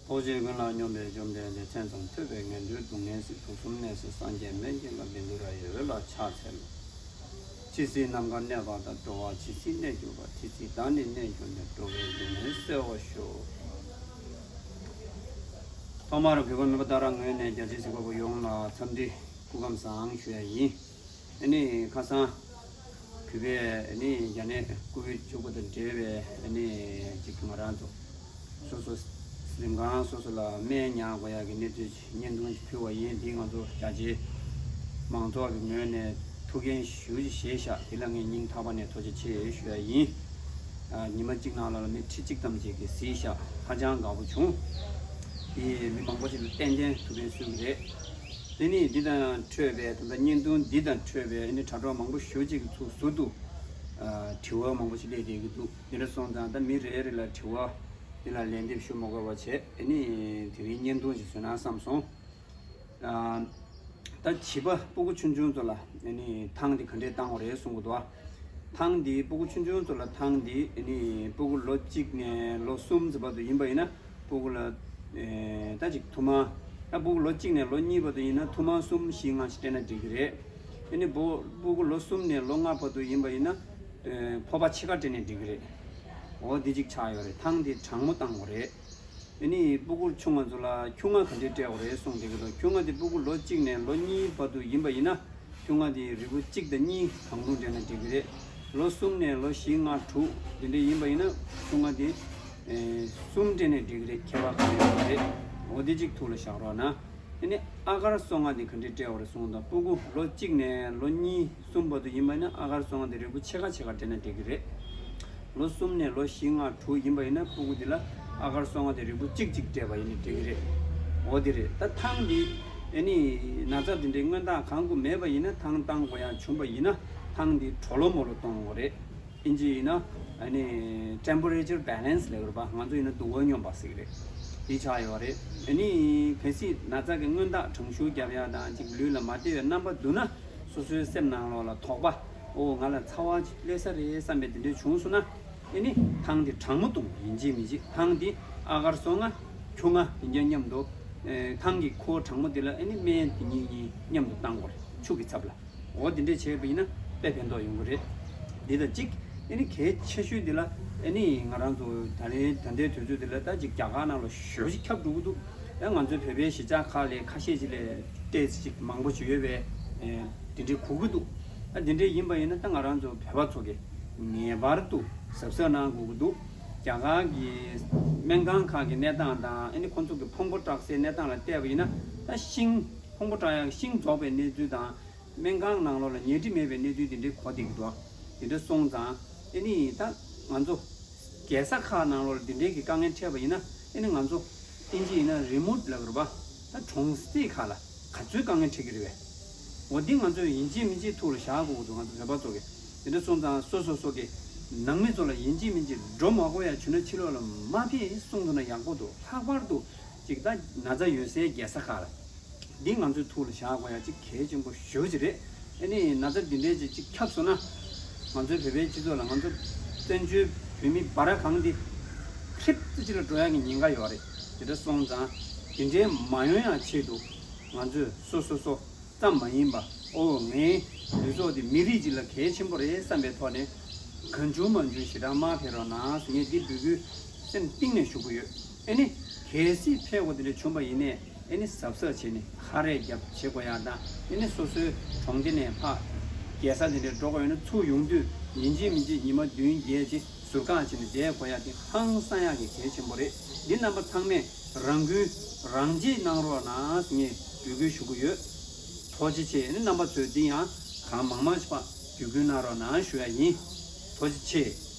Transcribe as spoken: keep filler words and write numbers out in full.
ཐུགས་རྗེ་ཀུན་ལ་སྙོམས་པའི་བཅོམ་ལྡན་འདས། མཚན་ཙམ་ཐོས་པས་ངན་འགྲོའི་སྡུག་བསྔལ་སེལ། དུག་གསུམ་ནད་སེལ་སངས་རྒྱས་སྨན་གྱི་བླ། བཻ་ཌཱུརྱ་ཡི་འོད་ལ་ཕྱག་འཚལ་ལོ། ཇི་སྲིད་ནམ་མཁའ་གནས་པ་དང་། འགྲོ་བ་ཇི་སྲིད་གནས་གྱུར་པ། དེ་སྲིད་བདག་ནི་གནས་གྱུར་ནས། འགྲོ་བའི་སྡུག་བསྔལ་སེལ་བར་ཤོག། ཐོག་མར་གུས་པ་མེད་པ་ལྟར་ངོས་ནས་རྒྱལ་སྤྱིའི་གཟིགས་པ་པོ་ཡོངས་ལ་འཚམས་འདྲི་སྐུ་ཁམས་བཟང་ཞུ་ཡ་ཡིན། ཨ་ནི་ཁ་སང་གུས་པས་ཨ་ནི་རྒྱ་ནད་ཀོ་བིད་བཅུ་དགུ་དང་འབྲེལ་བའི་ཨ་ནི་ཅིག་ང་རང་ཚོ་སོ་སོ་གཟིམ་ཁང་སོ་སོ་ལ་སྨན་ཉར་དགོས་ཡག་གི་གནས་ཚུལ་ཅིག་བརྙན་ཐུང་ཞིག་ཕུལ་བ་ཡིན། འདི་ང་ཚོ་རྒྱ་ཆེའི་མང་ཚོགས་ཀྱི་ངོས་ནས་ཐུགས་འགན་ཞེ་པོ་ཅིག་བཞེས་ཤག། དེ་ལ་ངས་སྙིང་ཐག་པ་ནས་ཐུགས་རྗེ་ཆེ་ཞུ་ཡ་ཡིན། ཨ། ཉི་མ་གཅིག་ནང་ལ་མི་ཁྲི་གཅིག་ཙམ་ཅིག་གིས་གཟིགས་ཤག། ཧ་ཅང་དགའ་པོ་བྱུང་། དེ་མི་མང་པོ་ཞིག་ལ་ཏན་ཏན་ཐུགས་ཕན་གསོས་ཀྱི་རེད། དེ་ནས་འདི་དང་འཕྲོས་པའི་ད་ལྟ་བརྙན་ཐུང་འདི་དང་འཕྲོས་པའི་ཨ་ནི་དྲ་གྲོགས་མང་པོ་ཞེ་པོ་ཅིག་གིས་ཚུར་ཟུར་དུ་ཨ། དྲི་བ་མང་པོ་ཞིག་སླེབས་བསྡད་ཀྱི་འདུག། འདི་འདྲ་སོང་ཙང་ད་མི་རེ་རེ་ལ་དྲི་བ་འདི་ལ་ལན་འདེབས་ཞུ་མ་དགོས་པ་བྱས། ཨ་ནི་དེ་རིང་བརྙན་ཐུང་ཞིག་བཟོས་ན་བསམ་སོང་། ཨ། ད་བྱིས་པ་སྤུ་གུ་ཆུང་ཆུང་ཚོ་ལ་ཨ་ནི་ཐང་འདི་ག་འདྲས་བཏང་དགོས་རེད་གསུང་གི་འདུག། ཨ། ཐང་འདི་སྤུ་གུ་ཆུང་ཆུང་ཚོ་ལ་ཐང་འདི་ཨ་ནི་སྤུ་གུ་ལོ་གཅིག་ནས་ལོ་གསུམ་ཙམ་བར་དུ་ཡིན་པ་ཡིན་ན་སྤུ་གུ་ལ་ཨེ། ད་ཅིག་ཐུར་མ། ད་སྤུ་གུ་ལོ་གཅིག་ནས་ལོ་གཉིས་བར་དུ་ཡིན་ན་ཐུར་མ་གསུམ་བཞི་ལྔ་ཞིག་སྤྲད་ན་འགྲིག་གི་རེད། ཨ་ནི་སྤུ་སྤུ་གུ་ལོ་གསུམ་ནས་ལོ་ལྔ་བར་དུ་ཡིན་པ་ཡིན་ན་ཨེ། ཕོར་པ་ཕྱེད་ཀ་སྤྲད་ན་འགྲིག་གི་རེད། འོ་འདི་གཅིག་ཆགས་ཡོད་རེད། ཐང་འདི་གྲང་མོ་བཏང་དགོས་རེད། ཨ་ནི་སྤུ་གུ་ཆུང་བ་ཚོ་ལ་ཁྱུང་ལྔ་ག་འདྲས་སྤྲད་དགོས་རེད་གསུངས་བསྡད་ཀྱི་འདུག། ཁྱུང་ལྔ་དེ་སྤུ་གུ་ལོ་གཅིག་ནས་ལོ་གཉིས་བར་དུ་ཡིན་པ་ཡིན་ན་ཁྱུང་ལྔ་དེ་རིལ་བུ་གཅིག་དང་གཉིས་གང་རུང་སྤྲད་ན་འགྲིག་གི་རེད། ལོ་གསུམ་ནས་ལོ་བཞི་ལྔ་དྲུག་དེ་འདྲས་ཡིན་པ་ཡིན་ན་ཁྱུང་ལྔ་དེ་ཨེ། གསུམ་སྤྲད་ན་འགྲིག་གི་རེད། ཁྱད་པར་གང་ཡང་མེད་རེད། འོ་དེ་གཅིག་ཐུགས་ལ་བཞག་རོགས་གནང་། ཨ་ནི་ཨ་གར་སོ་ལྔ་དེ་ག་འདྲས་སྤྲད་དགོས་རེད་གསུངས་དང་། སྤུ་གུ་ལོ་གཅིག་ནས་ལོ་གཉིས་གསུམ་བར་དུ་ཡིན་པ་ཡིན་ན་ཨ་གར་སོ་ལྔ་དེ་རིལ་བུ་ཕྱེད་ཀ་ཕྱེད་ཀ་སྤྲད་ན་འགྲིག་གི་རེད། ལོ་གསུམ་ནས་ལོ་བཞི་ལྔ་དྲུག་ཡིན་པ་ཡིན་ན་སྤུ་གུ་དེ་ལ་ཨ་གར་སོ་ལྔ་དེ་རིལ་བུ་གཅིག་གཅིག་སྤྲད་པ་ཡིན་ན་འགྲིག་གི་རེད། འོ་དེ་རེད། ད་ཐང་འདི་ཨ་ནི་ན་ཚ་དེ་འདྲའི་སྔོན་རྟགས་གང་དགོས་མེད་པ་ཡིན་ན་ཐང་བཏང་དགོས་ཡག་བྱུང་པ་ཡིན་ན་ཐང་འདི་གྲོ་ལོ་མོ་ལོ་གཏོང་དགོས་རེད། ཨིན་ཇི་ཡིན་ན་ཨ་ནི་temperature balance ལབ་ཀྱི་རེད་པ། ང་ཚོ་ཡིན་ན་སྡུག་པོ་སྙོམས་པ་ཟེར་གྱི་རེད། དེ་ཆགས་ཡོད་རེད། ཨ་ནི་གལ་སྲིད་ན་ཚ་གི་སྔོན་རྟགས་གྲང་ཤུར་རྒྱབ་ཡག་དང་ཅིག་ལུས་ལ་མ་བདེ་བའི་རྣམ་པ་འདུག་ན་སོ་སོའི་སེམས་ནང་ལོགས་ལ་དོགས་པ། ཨོ་ང་ལ་ཚ་བ་ཅིག་སླེབས་ས་རེད་བསམ་པའི་དེ་འདྲས་བྱུང་སོང་ན་ཨ་ནི་ཐང་དེ་གྲང་མོ་བཏུང་། ཡིན་གཅིག་མིན་གཅིག་ཐང་དེ་ཨ་གར་སོ་ལྔ་ཁྱུང་ལྔ་ཡིན་རྐྱང་མཉམ་དུ་ཨེ། ཐང་གི་ཁུ་བ་གྲང་མོ་དེ་ལ་ཨ་ནི་སྨན་དེ་གཉིས་གཉིས་མཉམ་དུ་བཏང་དགོས་རེད། ཆུ་གི་ཚབ་ལ། འོ་དེ་འདྲས་བྱས་པ་ཡིན་ན་དཔེ་ཕན་ཐོགས་ཡོང་གི་རེད། འདི་དང་གཅིག་ཨ་ནི་གལ་ཆེ་ཤོས་འདི་ལ་ཨ་ནི་ང་རང་ཚོ་ད་རེས་ད་ལྟའི་དུས་ཚོད་འདི་ལ་ད་ཅིག་རྒྱ་གར་ནང་ལ་ཞེ་པོ་ཅིག་ཁྱབ་འགྲོ་གི་འདུག། ཡང་ང་ཚོའི་བོད་པའི་གཞིས་ཆགས་ཁག་ལ་ཁ་ཤས་ཅིག་ལ་ཏོག་ཙམ་ཅིག་མང་པོ་ཅིག་ཡོད་པས་ཨེ། དེ་འདྲའི་གོ་གི་འདུག། ཨ་དེ་འདྲའི་ཡིན་པ་ཡིན་ན་ད་ང་རང་ཚོ་བོད་པ་ཚོ་གིས་ངེས་པར་དུ་གཟབ་གཟབ་གནང་དགོས་ཀྱི་འདུག། རྒྱ་གར་གྱི་སྨན་ཁང་ཁག་གི་གནས་སྟངས་དང་ཨ་ནི་ཁོང་ཚོ་གི་ཕུང་པོ་བཀྲག་སའི་གནས་སྟངས་ལ་བལྟས་པ་ཡིན་ན་ད་ཤིང་ཕུང་པོ་བཀྲག་ཡག་ཤིང་རྫོགས་པའི་གནས་ཚུལ་དང་། སྨན་ཁང་ནང་ལོགས་ལ་ཉལ་ཁྲི་མེད་པའི་གནས་ཚུལ་དེ་འདྲའི་གོ་བསྡད་ཀྱི་འདུག། དེ་འདྲ་སོང་ཙང་ཨ་ནི་ད་ང་ཚོ་རྒྱལ་ས་ཁག་ནང་ལོགས་ལ་དེ་འདྲའི་གི་དཀའ་ངལ་འཕྲད་པ་ཡིན་ན་ཨ་ནི་ང་ཚོ་ཨིན་ཇི་ཡིན་ན་རི་མོཊ་ལབ་ཀྱི་རེད་པ། ད་གྲོང་གསེབ་ཁག་ལ་ག་ཚོད་དཀའ་ངལ་འཕྲད་ཀྱི་རེད་པས། འོ་འདི་ང་ཚོས་ཡིན་གཅིག་མིན་གཅིག་ཐུགས་ལ་བཞག་དགོས་ཀྱི་འདུག། ང་ཚོ་བོད་པ་ཚོ་གིས། དེ་འདྲ་སོང་ཙང་སོ་སོ་སོ་གི་ནང་མི་ཚོ་ལ་ཡིན་གཅིག་མིན་གཅིག་འགྲོ་མ་དགོས་ཡ་བྱུང་ན་ཕྱི་ལོགས་ལ་མ་ཕེབས་གསུངས་ཐུབ་ན་ཡག་པོ་འདུག། ལྷག་པར་དུ་ཅིག་ད་ན་ཚ་ཡོད་སའི་རྒྱལ་ས་ཁག་ལ། འདི་ང་ཚོས་ཐུགས་ལ་བཞག་དགོས་ཡ་ཅིག་གལ་ཆེན་པོ་ཞེ་པོ་ཅིག་རེད། ཨ་ནི་ན་ཚ་འདི་འདྲའི་ཅིག་ཅིག་ཁྱབ་སོང་ན་ང་ཚོའི་བོད་པའི་སྤྱི་ཚོགས་ལ་ང་ཚོ་བཙན་བྱོལ་བོད་མི་འབའ་ར་གང་འདི་ཧྲིབ་ཙི་ཅིག་ལ་འགྲོ་ཡ་གི་ཉེན་ཁ་ཡོད་རེད། དེ་འདྲ་སོང་ཙང་དེ་འདྲའི་མ་ཡོང་ཡ་ཆེད་དུ་ང་ཚོས་སོ་སོ་སོ་ཙམ་མ་ཡིན་པ། ཨོ་ངའི་ལུས་སྲོག་འདི་མི་རིགས་ཅིག་ལ་གལ་ཆེན་པོ་རེད་བསམ་པའི་ཐོག་ནས་གང་བྱུང་མང་བྱུང་ཞེ་དྲག་མ་ཕེབས་རོགས་གནང་ཟེར་ངས་འདི་འབོད་སྐུལ་སེམས་གཏིང་ནས་ཞུ་གི་ཡོད། ཨ་ནི་གལ་སྲིད་ཕེབས་དགོས་དེ་འདྲ་བྱུང་བ་ཡིན་ནའི་ཨ་ནི་གཟབ་གཟབ་བྱས་ནས་ཁ་རས་བརྒྱབ་བྱེད་དགོས་ཡག་དང་། ཨ་ནི་སོ་སོའི་གྲོང་སྡེ་ནས་ཕར་རྒྱལ་ས་དེ་འདྲ་འགྲོ་དགོས་ཡོད་ན་ཚུར་ཡོང་དུས་ཡིན་གཅིག་མིན་གཅིག་ཉི་མ་བདུན་བརྒྱད་ཅིག་ཟུར་བཀག་བྱས་ནས་བསྡད་དགོས་ཡག་དེ་ཧང་སང་ཡག་གི་གལ་ཆེན་པོ་རེད། འདི་རྣམ་པ་ཚང་མས་རང་འགུལ་རང་བྱེད་གནང་རོགས་གནང་ངས་འབོད་སྐུལ་ཞུ་གི་ཡོད། ཐུགས་རྗེ་ཆེ། ཨ་ནི་རྣམ་པ་ཚོས་འདི་ཡང་གང་མང་མང་ཞིག་ཕར་བརྒྱུད་སྐུལ་གནང་རོགས་གནང་ཞུ་ཡག་ཡིན། ཐུགས་རྗེ་ཆེ།